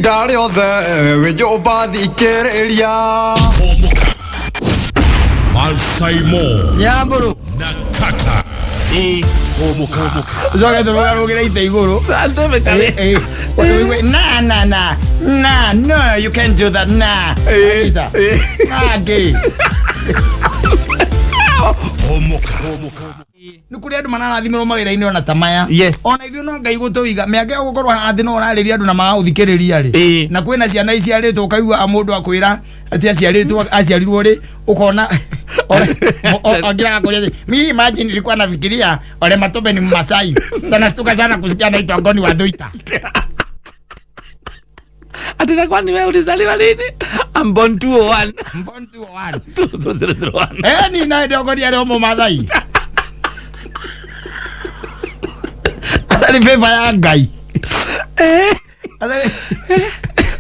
Ihinda rĩothe wĩ nyũmba thikĩrĩria. Homoka. Malsaimo Nyamburu. na Kaka. Homoka. Ucoke tũrũgarũgĩre ite igũrũ. Eh, eh. Na na na. Na no you can't do that na. Ita. Na gay. Homoka. Nĩ kũrĩ andũ mararathimĩrwo mawĩra-inĩ ona ta maya. Yes. Ona ithuĩ no Ngai gũtũiga mĩaka ĩyo gũkorwo haha atĩ no ũrarĩria andũ na magagũthikĩrĩria rĩ. Ĩĩ. Na kwĩna ciana iciarĩtwo ũkaigua mũndũ akwĩra atĩ aciarĩtwo aciarirwo rĩ ũkona angĩra akũria atĩ, mi imagine nilikuwa nafikiria Ole Matope ni Mmasai. Tanastuka sana kusikia anaitwa Ngoni wa Thuita. Ati na kwani wewe ulizaliwa lini? I'm born 201. Born 201. 2001. Eh, ni naye ndongoni arĩa o Mũmathai. Atarĩ favor ya Ngai.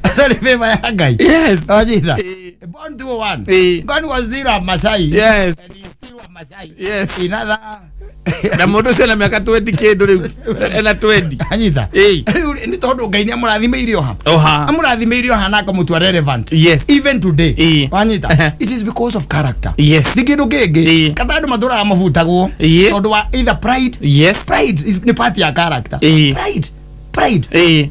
Atarĩ favor ya Ngai. Yes. Wajitha. Eh. Born 201. Eh. Ngoni was still a Masai. Yes. And he's still a Masai. Yes. In other Na mũndũ ũcio ena mĩaka 20 kĩndũ rĩu. Ena 20. anyita. Eh. Rĩu nĩ tondũ Ngai nĩ amũrathimĩire oha. Oha. Amũrathimĩire oha na akamũtua relevant. Yes. Even today. Eh. Wanyita. Ehe. It is because of character. Yes. Si kĩndũ kĩngĩ. Eh. Kata andũ matũraga mabutagwo. Eh. Tondũ wa either pride. Yes. Pride is nĩ part ya character. Eh. Pride. Pride. Eh.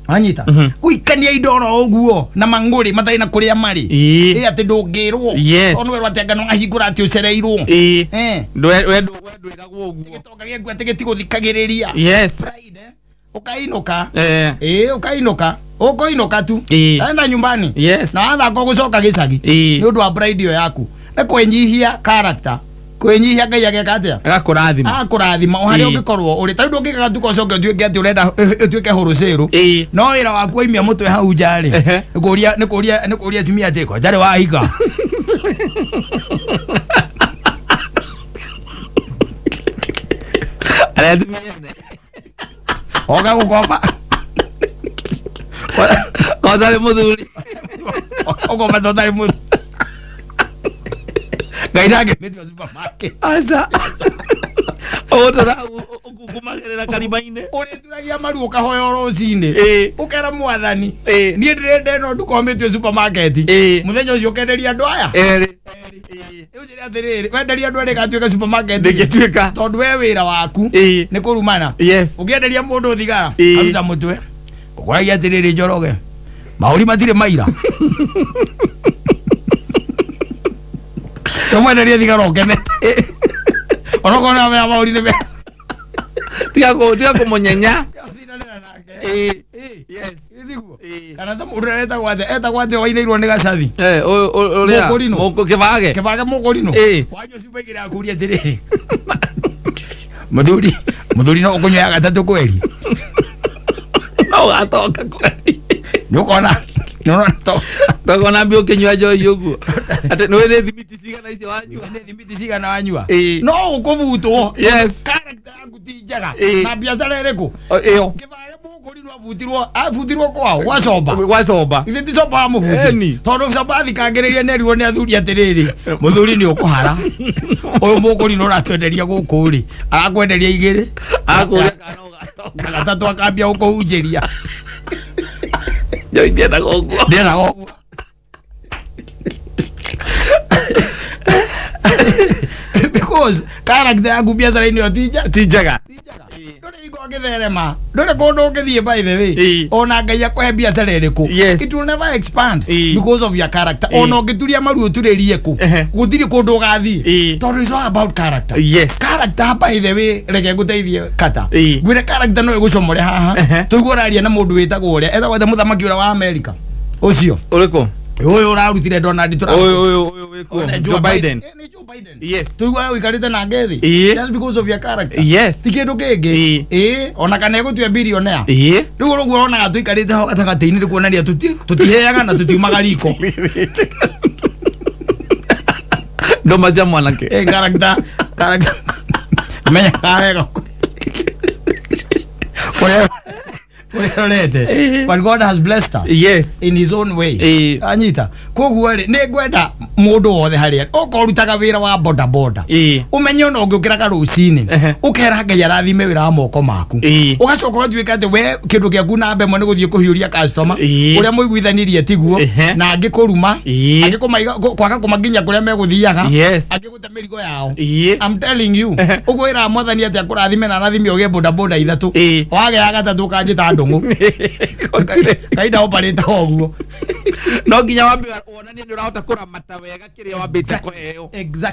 Wanyita. Gũikania indo oro ũguo na mang'ũrĩ matarĩ na kũrĩa marĩ. Eh. Ĩ atĩ ndũngĩrwo. Yes. Tondũ werwo atĩ anga no ahingũra atĩ ũcereirwo. Eh. Eh. Ndwe we ndwĩragwo ũguo. Gĩtonga gĩaku atĩ gĩtigũthikagĩrĩria. Yes. Pride, eh. Ũkainũka. Eh. Ĩ ũkainũka. Ũkũinũka tu. Ĩ. Enda nyumbani. Yes. Na wathaka ũgũcoka gĩcagi. Ĩ. Nĩ ũndũ wa pride ĩyo yaku. Nĩ kwĩnyihia character. Kwĩnyihia Ngai ageka atĩa? Agakũrathima. Akũrathima o harĩa Ĩ. ũngĩkorwo ũrĩ. Ta rĩu ndũngĩka gatuka ũcoke ũtuĩke atĩ ũrenda ũtuĩke hũrũcĩrũ. Ĩ. No wĩra waku waimia mũtwe hau nja rĩ. Ehe. Nĩ kũria nĩ kũria nĩ kũria atumia atĩ ko ndarĩ wahika. Arĩa atumia ene. Oka gũkomba. Kwanza nĩ mũthuri. Ũkomba to ũtarĩ mũthuri. Ngai ndangĩmĩtua supermarket. Aca. Ũgũtũra ũkungumagĩrĩra karima-inĩ. Ũrĩturagia maru ũkahoya o rũcinĩ. Ĩ. Ũkera mwathani. Ĩ. Niĩ ndĩrenda ĩno ndukomĩtue supermarket. Ĩ. Mũthenya ũcio ũkenderia andũ aya. Erĩ. Rĩu njĩre atĩrĩrĩ, wenderia andũ erĩ ĩgatuĩka supermarket. Ndĩngĩtuĩka. Tondũ we wĩra waku Ĩ. nĩ kũrumana. Yes. Ũkĩenderia mũndũ thigara, Ĩ. aruta mũtwe. Ũkoragia atĩrĩrĩ Njoroge, mahũri matirĩ maira. Tũmwenderie thigara ũkenete. Onokorwo nĩ wamenya mahũri nĩ mega. Tiga kũ tiga kũmũnyenya. Ũtindanĩra nake. Ĩ. Ĩ. Yes. Ĩ tiguo? Ĩ. Kana ta mũndũ ũrĩa etagwo atĩa? Etagwo atĩa wainĩirwo nĩ gacathi? Eh, ũyũ ũrĩa. Mũkũrinũ. Mũkũ kĩbage. Kĩbage mũkũrinũ. Ĩ. Wanyua cuba igĩrĩ akũria atĩrĩrĩ. Mũthuri, mũthuri no ũkũnyua ya gatatũ kweri. No ũgatoka kweri. Nĩ ũkona nĩ ũrona to Ndokona mbia ũkĩnyua njohi ũguo. Atĩ nĩ wĩthĩ thimiti cigana icio wanyua. nĩ thimiti cigana wanyua. Ĩ. No ũkũbutwo. Yes. Character yaku ti njega. Ĩ. Na biacara ĩrĩkũ? O, Ĩyo. Kĩbage mũkũrinũ abutirwo abutirwo kwao gwa comba. Gwa comba. Ithe ti comba wa mũbuti. Ĩni. Tondũ comba athikangĩrĩria nĩ erirwo nĩ athuri atĩrĩrĩ, mũthuri nĩ ũkũhara. Ũyũ mũkũrinũ ũratwenderia gũkũ rĩ, arakwenderia igĩrĩ. Akũria kana ũgatoka. Na gatatũ akambia gũkũhunjĩria. Njohi ndĩendaga ũguo. Ndĩendaga ũguo. Because character yaku biacara-inĩ ĩyo ti njega. Ti njega. Ndũrĩ hingo ũngĩtherema. Ndũrĩ kũndũ ũngĩthiĩ by the way. Ĩ. Ona Ngai akũhe biacara ĩrĩkũ. Yes. It will never expand Ĩ. because of your character. Ĩ. Ona ũngĩturia maru ũturĩrie kũ. Ehe. Gũtirĩ kũndũ ũgathiĩ. Ĩ. Tondũ it's all about character. Yes. Character by the way reke ngũteithie kata. Ĩ. Ngwĩre character no ĩgũcomore haha. Ehe. Tũigua ũraria na mũndũ wĩtagwo ũrĩa. Etagwo atĩa mũthamaki ũrĩa wa America. Ũcio. Ũrĩkũ? Ũyũ ũrarutire Donald Trump. Ũyũ ũyũ ũyũ wĩkuo. Joe Biden. Eh, nĩ Joe Biden. Yes. Tũigua ũikarĩte na ngethi. Ĩ. Just because of your character. Yes. Ti kĩndũ kĩngĩ. Ĩ. Ĩ, ona kana ĩgũtua billionaire. Ĩ. Rĩu ũguo ũronaga tũikarĩte ho gatagatĩ-inĩ nĩ kuonania tũtiheaga na tũtiumaga riko. Ndoma cia mwanake. Eh, character, character. Menyaga wega kũrĩa Ũrorete. But God has blessed us Yes. in his own way. Anyita. Koguo rĩ, nĩ ngwenda mũndũ wothe harĩa okorwo ũrutaga wĩra wa boda boda, ũmenye ona ũngĩũkĩraga rũcinĩ, ũkera Ngai arathime wĩra wa moko maku, ũgacoka ũgatuĩka atĩ we kĩndũ gĩaku namba ĩmwe nĩ gũthiĩ kũhiũria customer ũrĩa mũiguithanirie tiguo, na angĩ kũruma, angĩ kwaga kũmakinya kũrĩa megũthiaga, angĩ gũte mĩrigo yao. I'm telling you, ũguo wĩra wa mwathani atĩ akũrathime na arathime ũgĩe boda boda ithatũ, wagĩa gatatũ ũkanjĩta ndũng'ũ. Ngai ndaoparĩta ũguo. No nginya wambe wonanie nĩ ũrahota kũramata wega kĩrĩa wambĩte kũheo,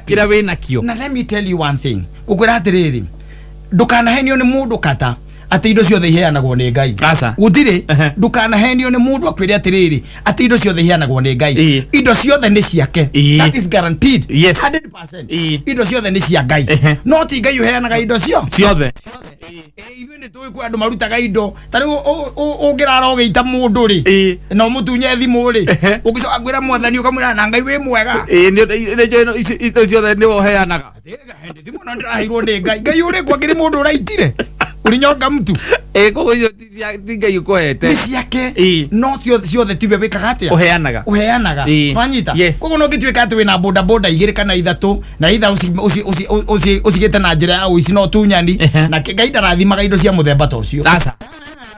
kĩrĩa wĩnakĩo. Na let me tell you one thing, ngũkwĩra atĩrĩrĩ, ndũkanahenio nĩ mũndũ kata atĩ indo ciothe iheanagwo nĩ Ngai. Aca. Gũtirĩ. Ndũkanahenio nĩ mũndũ akwĩre atĩrĩrĩ, atĩ indo ciothe iheanagwo nĩ Ngai. Indo ciothe nĩ ciake. That is guaranteed. 100%. Indo ciothe nĩ cia Ngai, no ti Ngai ũheanaga indo cio ciothe. Ithuĩ nĩ tũĩ kwĩ andũ marutaga indo ta rĩu ũngĩrara ũgĩita mũndũ rĩ, na ũmũtunye thimũ rĩ, ũngĩcoka kwĩra mwathani ũkamwĩra na Ngai wĩ mwega. Ĩĩ, nĩ njũĩ ici indo ciothe nĩwe ũheanaga. Thimũ no ndĩraheirwo nĩ Ngai. Ngai ũrĩkũ akĩrĩ mũndũ ũraitire ũrinyonga mtu? Ĩĩ, koguo icio ti Ngai ũkũhete. Nĩ ciake. No ciothe ciothe tiwe wĩkaga atĩa? Ũheanaga. Ũheanaga. Nwanyita? Yes. Koguo no ngĩtuĩka atĩ wĩna boda boda igĩrĩ kana ithatũ, na itha ũcigĩte na njĩra ya ũici na ũtunyani, na Ngai ndarathimaga indo cia mũthemba ta ũcio. Aca.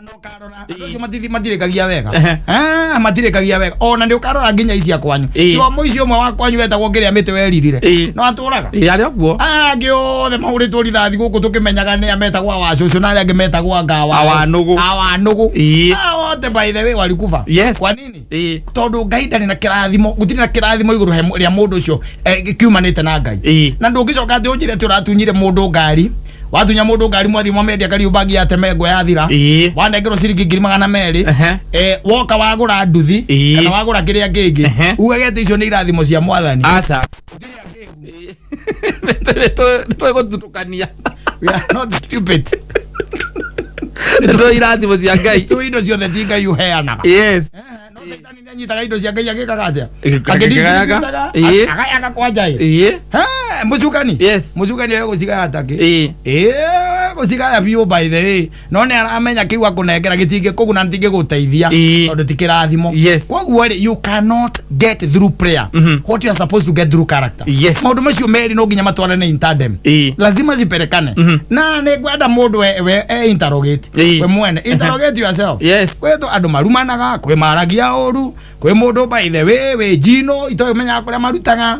No karora andũ acio matirĩkagia wega. Ah, matirĩkagia wega. Ona nĩ ũkarora nginya icia kwanyu. Tiwa mũici ũmwe wa kwanyu wetagwo kĩrĩa mĩtĩ weririre? No atũraga. Ĩĩ, arĩ ũguo. Angĩ othe mahũrĩtwo rithathi gũkũ tũkĩmenyaga nĩ a metagwo awacũcũ na arĩa angĩ metagwo anga Awanũgũ. Awanũgũ. Ah, wote by the way walikufa. Kwa nini? Tondũ Ngai ndarĩ na kĩrathimo, gũtirĩ na kĩrathimo igũrũ rĩa mũndũ ũcio, kiumanĩte na Ngai. Na ndũngĩcoka atĩ ũnjĩre atĩ ũratunyire mũndũ ngari, watunya mũndũ ngari, mwathiĩ mwamendia Kariubangi yatemengwo yathira, wanengerwo ciringi 200,000, woka wagũra nduthi kana wagũra kĩrĩa kĩngĩ, ugage atĩ icio nĩ irathimo cia mwathani. Aca, nĩtwĩgũthutũkania. We are not stupid. Nĩtũĩ irathimo cia Ngai. Tũĩ indo ciothe ti Ngai ũheanaga. No Caitani nĩanyitaga indo cia Ngai agĩkaga atĩa? Akĩgayaga. Akĩdistributaga, agayaga kwanja ĩ. He, mũcukani. Mũcukani egũcigaya takĩ? Ĩĩ, gũcigaya biũ by the way, no nĩ aramenya kĩu akũnengera gĩtingĩkũguna, gĩtingĩgũteithia, tondũ ti kĩrathimo. Koguo rĩ, you cannot get through prayer what you are supposed to get through character. Maũndũ macio merĩ no nginya matwarane in tandem. Lazima ziperekane. Na nĩ ngwenda mũndũ we e interrogate, we mwene, interrogate yourself. Kwĩ andũ marumanaga, kwĩ maragia ũru, kwĩ mũndũ by the way wĩ njino itoĩ menyaga kũrĩa marutaga.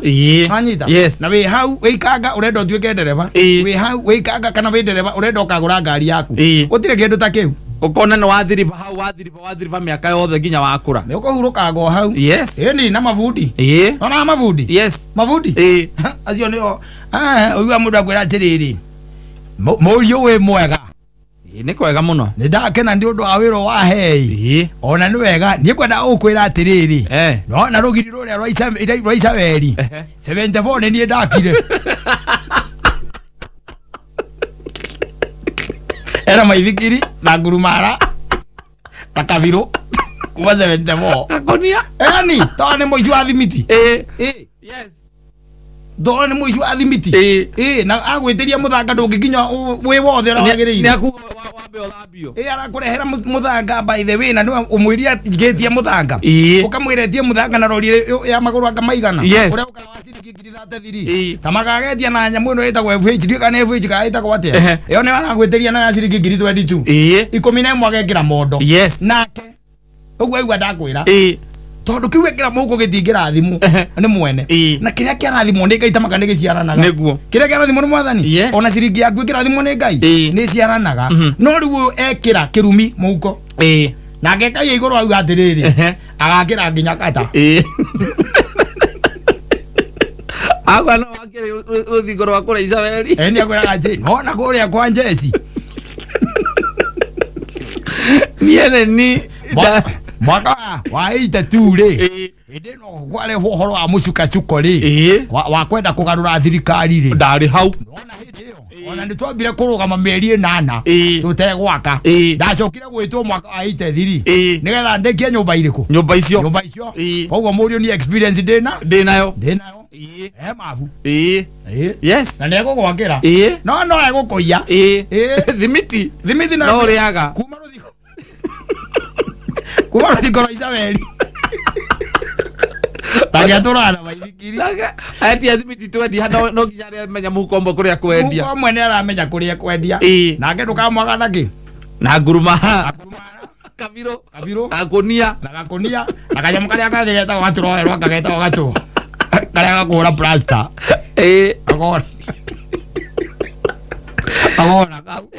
Wanyita? Yes. Na wĩ hau wĩikanga ũrenda ũtuĩke ndereba. Wĩ hau wĩikanga kana wĩ ndereba ũrenda ũkagũra ngari yaku. Gũtirĩ kĩndũ ta kĩu. Ũkona nĩ wathiriba hau, wathiriba, wathiriba mĩaka yothe nginya wakũra. Nĩ ũkũhurũkanga o hau. Ĩni na mabundi. Onaga mabundi? Yes. Mabundi acio nĩo ũigua mũndũ akwĩra atĩrĩrĩ, mũriũ wĩ mwega? Ĩĩ, nĩ kwega mũno. Nĩ ndakena nĩ ũndũ wa wĩra wa hei. Ona nĩ wega, niĩ ngwenda gũkwĩra atĩrĩrĩ, nona rũgiri rũrĩa rwa Isabeli 74 nĩ niĩ ndakire. Era maithikiri na ngurumara na kabirũ kuma 74. Gakonia. Yani tondũ nĩ mũici wa thimiti. Tondũ nĩ mũici wa thimiti. Ĩ, na agwĩtĩria mũthanga ndũngĩkinya wĩ wothe ũrĩa wagĩrĩire. Nĩ akuga wambe ũthambio. Ĩ, arakũrehera mũthanga by the way, na nĩwe ũmwĩria ngĩtie mũthanga, ũkamwĩra etie mũthanga na rori ya magũrũ anga maigana, ũrĩa ũkaga wa ciringi 33,000. Ta magagetia na nyamũ ĩno ĩtagwo FH, ndiũĩ kana FH kana ĩtagwo atĩa. Ĩyo nĩyo aragwĩtĩria nayo ya ciringi 22,000, 11 agekĩra mondo. Nake ũguo aigua ndakwĩra, tondũ kĩu ekĩra mũhuko gĩtingĩrathimwo nĩ mwene. Na kĩrĩa kĩarathimwo nĩ Ngai tamaka nĩ gĩciaranaga. Kĩrĩa kĩarathimwo nĩ mwathani, ona ciringi yaku ĩkĩrathimwo nĩ Ngai, nĩ ciaranaga. No rĩu ũyũ ekĩra kĩrumi mũhuko, nake Ngai igũrũ auga atĩrĩrĩ, agakĩra nginya kata. Agwa no wakĩrĩ rũthingo rwa kũrĩa Isabeli. Ĩ, nĩ akwĩraga atĩ nona kũrĩa kwa njeci. Niĩ nĩ ni Mwaka wa 82 rĩ, hĩndĩ ĩno kwarehwo ũhoro wa mũcukacuko rĩ, wa kwenda kũgarũra thirikari rĩ, Ndarĩ hau. Nona hĩndĩ ĩyo ona nĩ twambire kũrũgama mĩeri 8 tũtegwaka. Ndacokire gwĩtwo mwaka wa 83 nĩgetha ndĩkie nyũmba irĩkũ? Nyũmba icio. Nyũmba icio. Koguo mũriũ ni experience ndĩna Ndĩ nayo. Ndĩnayo. He mabu. Na nĩ egũgwakĩra, no no egũkũiya. Thimiti. Thimiti No ũrĩaga. Kuma rũthingo. Kuma rũthingo rwa Isabeli nake atũraga na maithikiri. Aendia thimiti twendia no nginya arĩa menya mũhuko ũmwe kũrĩa kwendia. Mũhuko ũmwe nĩ aramenya kũrĩa kwendia. Ĩĩ. Nake ndũkamwaga nakĩ? Na nguruma. Kabirũ. Kabirũ. Gakonia. Na gakonia na kanyamũ karĩa kangĩ getagwo gatũroerwo anga getagwo gatũ karĩa gakũhũra plaster. Ĩĩ. Agora. Agora kau.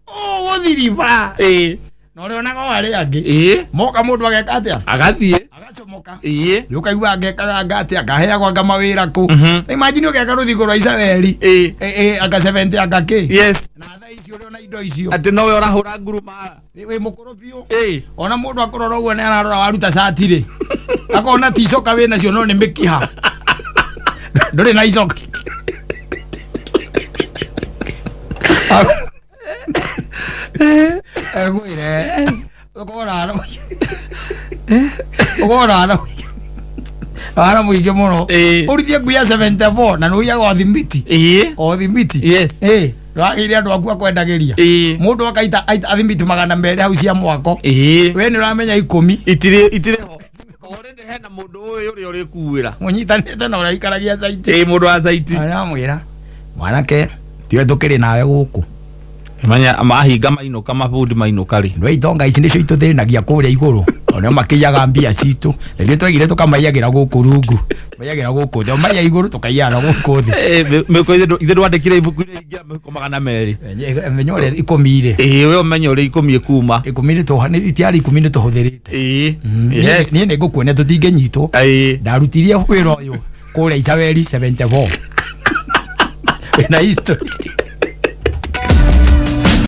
Ũgũthiriba. Ĩĩ. Na ũrĩa onaga o arĩa angĩ. Ĩĩ. Moka mũndũ ageka atĩa? Agathiĩ. Agacomoka. Ĩĩ. Nĩ ũkaigua angekaga anga atĩa akaheagwo anga mawĩra kũ. Imagine ũgeka rũthingo rwa Isabeli. Ĩĩ. Anga 70 anga kĩ. Yes. Na thaa icio ũrĩ ona indo icio. Atĩ nowe ũrahũra nguruma. Wĩ mũkũrũ biũ. Ĩĩ. Ona mũndũ akũrora ũguo nĩ ararora waruta cati rĩ. Akona ti icoka wĩ nacio no nĩ mĩkiha. Ndũrĩ na icoka. Egwĩre. Ũkora ũkora wara mũingĩ mũno. Ĩĩ. Ũrithie ngui ya 74 na nĩ ũiyaga o thimiti. Ĩĩ. O thimiti. Yes. Ĩĩ. Ndwagĩrĩire andũ aku akwendagĩria. Ĩĩ. Mũndũ akaita aita thimiti 200 hau cia mwako. Ĩĩ. We nĩ ũramenya 10. Itirĩ itirĩ ho. Already hena mũndũ ũyũ ũrĩa ũrĩkuĩra. Mũnyitanĩte na ũrĩa aikaragia caiti. Ĩĩ mũndũ wa caiti. Aramwĩra mwanake tiwe tũkĩrĩ nawe gũkũ. Manya mahinga mainũka mabundi mainũka rĩ. Ndwe itonga ici nĩcio itũthĩnagia kũrĩa igũrũ. Tondũ nĩo makĩiyaga mbia citũ. Na ithuĩ twaigire tũkamaiyagĩra gũkũ rungu. Maiyagĩra gũkũ thĩ. O maiya igũrũ tũkaiyana gũkũ thĩ. Mĩhuko ithe ndwandĩkire ibuku-inĩ ingĩra mĩhuko 200. Menya ũrĩa 10 rĩ. Ĩĩ we ũmenye ũrĩa 10 ĩkuma. 10 nĩ itiarĩ 10 nĩ tũhũthĩrĩte. Ĩĩ. Yes. Niĩ nĩ ngũkuonia tũtingĩnyitwo. Ĩĩ. Ndarutirie wĩra ũyũ kũrĩa Isabeli 74. Wĩna history.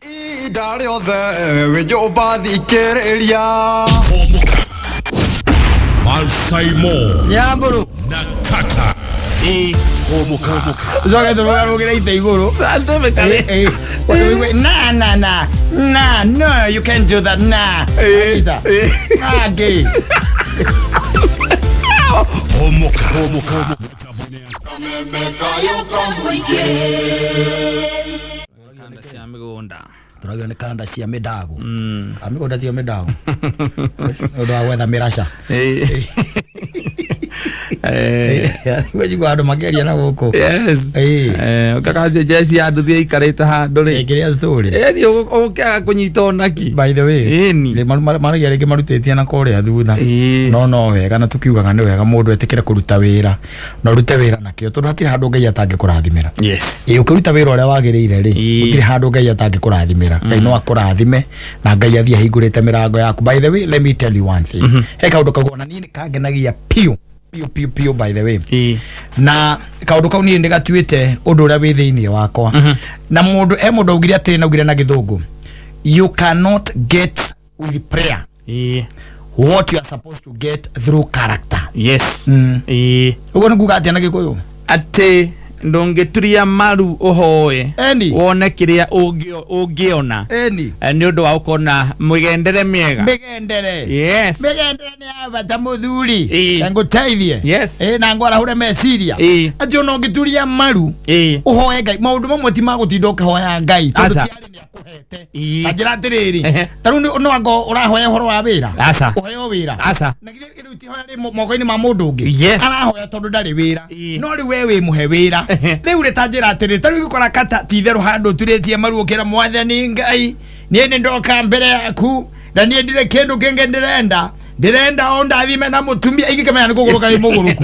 Ihinda rĩothe wĩ nyũmba thikĩrĩria. Homoka. Malsaimo. Nyamburu. Na kaka. Ĩ homoka. Ũcoke tũrũgarũgĩre ite igũrũ. Ĩĩ. Na na na na no you can't do that na. Ita. Age. Homoka. Homoka. Kanda cia mĩgũnda. Tũragio nĩ kanda cia mĩdago. A mĩgũnda cia mĩdago. Nĩ ũndũ wa gwetha mĩraca. Ĩĩ. Gwĩjigua andũ makĩaria na gũkũ. Yes. Ĩĩ. Ũkakathiĩ njeci ya nduthi ĩikarĩte handũ rĩ. Kĩrĩa story. Ĩni ũkĩaga kũnyita onaki. By the way. Ĩni. Maragia rĩngĩ marutĩtie na kũrĩa thutha. Ĩĩ. No wega na tukiugaga nĩ wega mũndũ etĩkĩre kũruta wĩra. Na ũrute wĩra nakĩo tondũ hatirĩ handũ Ngai atangĩkũrathimĩra. Yes. Ĩĩ ũkĩruta wĩra ũrĩa wagĩrĩire rĩ, Ĩĩ. gũtirĩ handũ Ngai atangĩkũrathimĩra. Ngai no akũrathime na Ngai athiĩ ahingũrĩte mĩrango yaku. By the way, let me tell you one thing. He kaũndũ kau ona niĩ nĩ kangenagia piũ piũ piũ piũ by the way. Ĩĩ. Na kaũndũ kau niĩ nĩgatuĩte ũndũ ũrĩa wĩ thĩinĩ wakwa. Na mũndũ he mũndũ augire atĩrĩ na augire na gĩthũngũ, you cannot get with prayer Ĩĩ. what you are supposed to get through character. Yes. Ĩĩ. Ũguo nĩ kuga atĩa na gĩkũyũ? Atĩ ndũngĩturia maru ũhoe Eni. wone kĩrĩa ũngĩona Eni. nĩ ũndũ wa gũkorwo na mĩgendere mĩega. Mĩgendere. Yes. Mĩgendere nĩ ya bata mũthuri. Ĩĩ. Na ngũteithie. Yes. Ĩĩ na ngwarahũre meciria. Ĩĩ. Atĩ ona ũngĩturia maru Ĩĩ. ũhoe Ngai maũndũ mamwe ti ma gũtinda ũkĩhoya Ngai tondũ Aca. tiarĩ nĩ akũhete. Ĩĩ. Ta njĩra atĩrĩrĩ Ehe. ta rĩu no anga ũrahoya ũhoro wa wĩra. Aca. Ũheo wĩra. Aca. Na githĩ rĩu ti hoya rĩ moko-inĩ ma mũndũ ũngĩ. Yes. Arahoya tondũ ndarĩ wĩra. Ĩĩ. No rĩu we wĩ mũhe wĩra. Rĩu rĩ ta njĩra atĩrĩrĩ ta rĩu ingĩkora kata ti itherũ handũ ũturĩtie maru ũkĩra mwathani Ngai niĩ nĩ ndoka mbere yaku na niĩ ndirĩ kĩndũ kĩngĩ ndĩrenda ndĩrenda o ndathime na mũtumia ingĩkĩmenya nĩ kũgũrũka wĩ mũgũrũku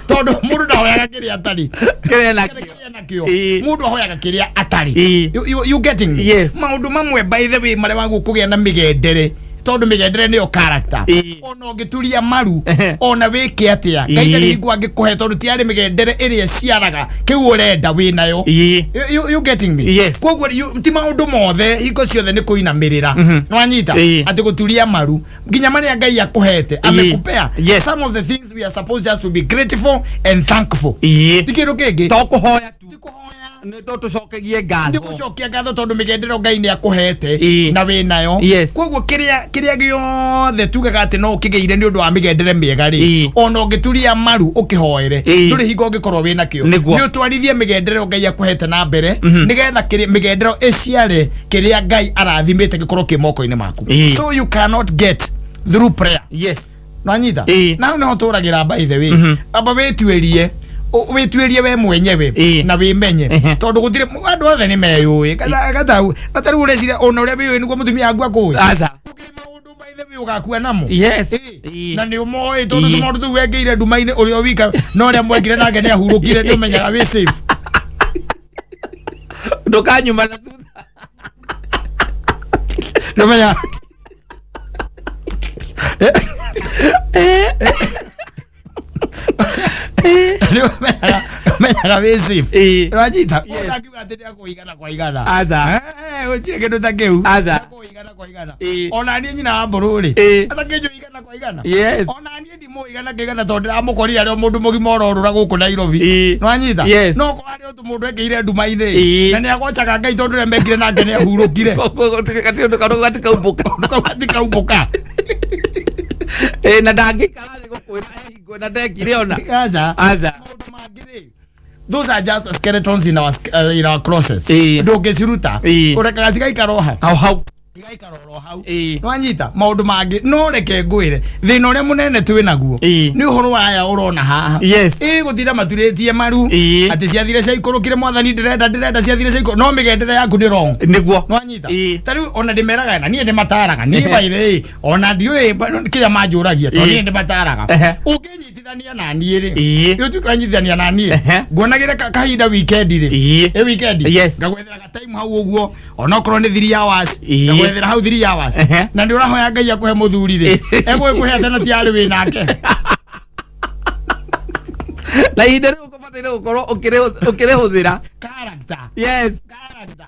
tondũ mũndũ ndahoyaga kĩrĩa atarĩ. Kĩrĩa nakĩo. Kĩrĩa nakĩo. Ĩĩ. Mũndũ ahoyaga kĩrĩa atarĩ. Ĩĩ. You getting me? Yes. Maũndũ mamwe by the way marĩa wagũ kũgĩa na mĩgendere tondũ mĩgendere nĩyo character. Ĩĩ. Ona ũngĩturia maru Ehe. ona wĩke atĩa Ngai Ĩĩ. ndarĩ hingo angĩkũhe tondũ tiarĩ mĩgendere ĩrĩa ĩciaraga kĩu ũrenda wĩnayo. Ĩĩ. You getting me? Yes. Koguo ti maũndũ mothe hingo ciothe nĩ kũinamĩrĩra. Nĩwanyita? Ĩĩ. Atĩ gũturia maru nginya marĩa Ngai akũhete amekupea. Yes. Some of the things we are supposed just to be grateful and thankful. Ĩĩ. Ti kĩndũ kĩngĩ. To kũhoya tu. Ti kũhoya. Nĩ to tũcokegie Nĩ ngatho. gũcokia ngatho tondũ mĩgendere Ngai nĩ akũhete Ĩĩ. na wĩnayo. Yes. Koguo kĩrĩa gĩothe tugaga atĩ no ũkĩgĩire nĩ ũndũ wa mĩgendere mĩega rĩ, Ĩĩ. ona ũngĩturia maru ũkĩhoere Ĩĩ. ndũrĩ hingo ũngĩkorwo wĩnakĩo. Nĩguo. Nĩ ũtwarithie mĩgendere Ngai akũhete na mbere nĩgetha mĩgendere ĩciare kĩrĩa Ngai arathimĩte gĩkorwo kĩ moko-inĩ maku. Ĩĩ. So you cannot get Through prayer. Yes. Nwanyita? Ĩĩ. Na hau nĩho tũragĩra, by the way. Amba wĩtuĩrie, wĩtuĩrie we mwenyewe na wĩmenye, tondũ gũtirĩ andũ othe nĩ meyũĩ. Gatau gatarĩu ũreciria ona ũrĩa wĩũĩ nĩguo mũtumia waku akũĩ. Aca. Gũkĩrĩ maũndũ, by the way, ũgakua namo. Yes. Ĩĩ. Ĩĩ. Na nĩ ũmoĩ tondũ Ĩĩ. tũmaũndũ tũu wekĩire nduma-inĩ ũrĩa wika na ũrĩa mwekire nake nĩ ahurũkire, nĩ ũmenyaga wĩ safe. Ndũkanyuma na thutha. Nĩ ũmenyaga nĩ ũmenyaga wĩ safe. Ĩĩ. Ũranyita? Yes. Ũtangiuga atĩ nĩ akũigana kwa igana. Aca. Eh, gũtirĩ kĩndũ ta kĩu. Aca. Akũigana kwa igana. Ĩĩ. Ona niĩ nyina wa mbũrũ rĩ, atakĩnjũ igana kwa igana. Ona niĩ ndimũigana kĩigana tondũ ndĩramũkorire arĩ o mũndũ mũgima ũrorũra gũkũ Nairobi. Nĩwanyita? No korwo arĩ o tũmũndũ ekĩire nduma-inĩ na nĩ agocaga Ngai tondũ ũrĩa mekire nake nĩ ahurũkire. Gatirĩ ũndũ kau gatikaumbũka. Kau gatikaumbũka. Ĩĩ, na ndangĩikara thĩ gũkwĩra hingo na ndekire ona. Aca. Aca. Maũndũ mangĩ rĩ, those are just skeletons in our closets. Ndũngĩciruta. Ũrekaga cigaikara o hau. Hau hau. Igaikara oro hau. Nwanyita? Maũndũ mangĩ no reke ngwĩre, thĩna ũrĩa mũnene twĩ naguo nĩ ũhoro wa aya ũrona haha. Ĩ gũtinda maturĩtie maru atĩ ciathire ciaikũrũkire, Mwathani, ndĩrenda ndĩrenda ciathire ciaikũrũ, no mĩgendere yaku nĩ wrong. Nĩguo. Nwanyita? Ta rĩu ona ndĩmeraga na niĩ ndĩmataraga niĩ baire ona ndiũĩ kĩrĩa manjũragia tondũ niĩ ndĩmataraga. Ũngĩnyitithania na niĩ rĩ, ũtuĩke wanyitithania na niĩ, nguonagĩre kahinda weekend rĩ, ĩ weekend ngagwethera ga time hau ũguo, onokorwo nĩ 3 hours, ngagwethera hau 3 hours. Na nĩ ũrahoya Ngai akũhe mũthuri rĩ, egũgĩkũhe atĩ na tiarĩ wĩ nake. Na ihinda rĩu ũbataire gũkorwo ũkĩrĩhũthĩra. Character. Character.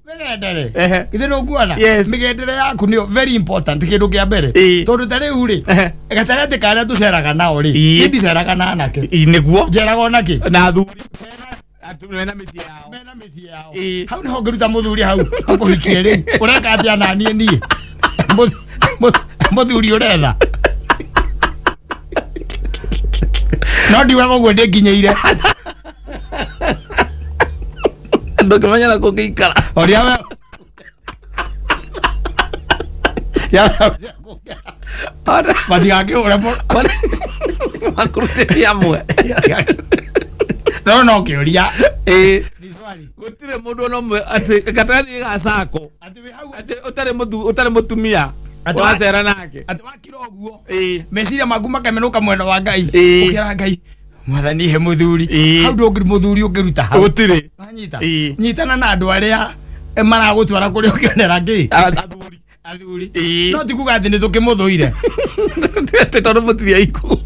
Mĩgendere. Githĩ nĩũkuona? Yes. Mĩgendere yaku nĩyo very important, kĩndũ kĩa mbere. Tondũ ta rĩu rĩ, gatagatĩ ka arĩa tũceraga nao rĩ, niĩ ndiceraga na anake. Nĩguo. Njeraga ona kĩ? Na athuri mena mĩciĩ yao. Mena mĩciĩ yao. Hau nĩho ngĩruta mũthuri hau akũhikie rĩu ũreka atĩa na niĩ niĩ mũthuri ũretha no ndiugaga ũguo ndĩnginyĩire. Ndũngĩmenya na kũngĩikara. Ũrĩa we matigakĩhũre mũno. Makũrutĩtie amwe. No no kĩũria. Ni swali. Gũtirĩ mũndũ ona ũmwe atĩ gatagatĩ ga sako atĩ wĩ hau atĩ ũtarĩ ũtarĩ mũtumia ũracera nake. Atĩ wakira ũguo meciria maku makamenũka mwena wa Ngai. Ũkĩra Ngai, Mwathani, he mũthuri. Hau ndũngĩ mũthuri ũngĩruta hau. Gũtirĩ. Wanyita? Nyitana na andũ arĩa maragũtwara kũrĩa ũkĩonera kĩ? Athuri. Athuri. No ti kuga atĩ nĩ tũkĩmũthũire. Atĩ tondũ mũtirĩ aiku.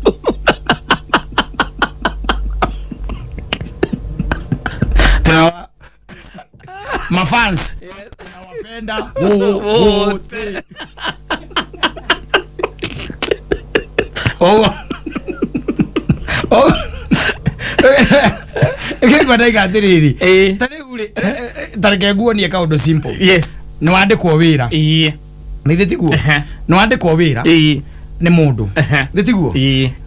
Mafans tunawapenda wote. Oh. Oh. Ngĩkwa ndaiga atĩrĩrĩ, ta rĩu rĩ, ta reke nguonie kaũndũ simple. Nĩ wandĩkwo wĩra. Nĩ tiguo? Nĩ wandĩkwo wĩra nĩ mũndũ. Nĩ tiguo?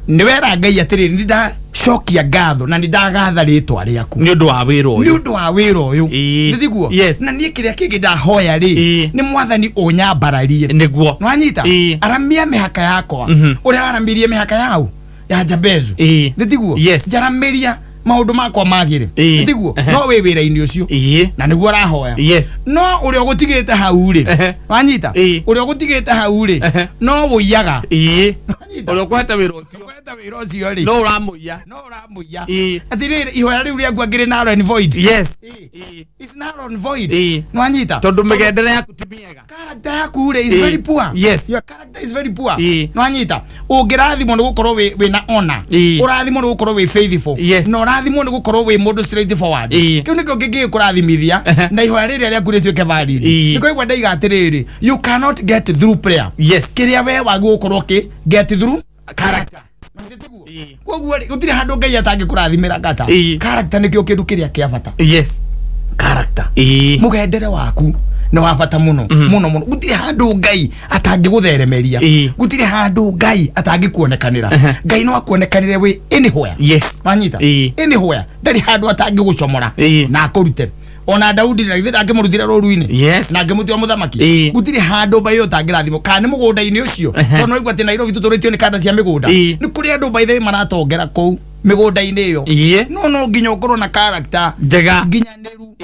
Nĩ wera Ngai atĩrĩrĩ, nĩ ndacokia ngatho na nĩ ndagatha rĩtwa rĩaku nĩ ũndũ wa wĩra nĩ ũyũ. Ũndũ wa wĩra ũyũ. Nĩ tiguo? Yes. Na niĩ kĩrĩa kĩngĩ ndahoya rĩ, nĩ Mwathani ũnyambararie. Nwanyita? Aramia mĩhaka yakwa ũrĩa waramirie mĩhaka yau ya Jabezu. Nĩ tiguo? Yes. Njaramĩria maũndũ makwa magĩre. Nĩ tiguo? No wĩ wĩra-inĩ ũcio na nĩguo ũrahoya, no ũrĩa ũgũtigĩte hau rĩ, wanyita? Ũrĩa ũgũtigĩte hau rĩ, no wũiyaga. Wanyita? Ũrĩa ũkũhete wĩra ũcio. Ũkũhete wĩra ũcio rĩ, no ũramũiya. No ũramũiya. Atĩrĩrĩ, ihoya rĩu rĩaku akĩrĩ null and void. It's null and void. Nwanyita? Tondũ mĩgendere yaku ti mĩega. Character yaku rĩ is very poor. Your character is very poor. Nwanyita? Ũngĩrathimwo nĩ gũkorwo wĩ na honor, ũrathimwo nĩ gũkorwo wĩ faithful, na ũrathimwo nĩ gũkorwo wĩ mũndũ straight forward. Kĩu nĩkĩo kĩngĩkũrathimithia na ihoya rĩrĩa rĩaku rĩtuĩke valid. Nĩkĩo igua ndaiga atĩrĩrĩ, you cannot get through prayer kĩrĩa we wagĩ gũkorwo ũkĩ get through Character. Koguo rĩ, gũtirĩ handũ Ngai atangĩkũrathimĩra ngata. Character nĩkĩo kĩndũ kĩrĩa kĩa bata. Character, mũgendere waku nĩ wa bata mũno mũno mũno. Gũtirĩ handũ Ngai atangĩgũtheremeria. Gũtirĩ handũ Ngai atangĩkuonekanĩra. Ngai no akuonekanĩre wĩ anywhere. Wanyita? Anywhere, ndarĩ handũ atangĩgũcomora na akũrute. Ona Daudi na githĩ ndangĩmũrutire rũru-inĩ na ngĩmũtua mũthamaki? Gũtirĩ handũ by ũtangĩrathimwo, kana nĩ mũgũnda-inĩ ũcio, tondũ no igua atĩ Nairobi tũtũrĩtio nĩ kanda cia mĩgũnda. Nĩ kũrĩ andũ by the way maratongera kũu mĩgũnda-inĩ ĩyo. No nginya ũkorwo na character Njega. nginyanĩru.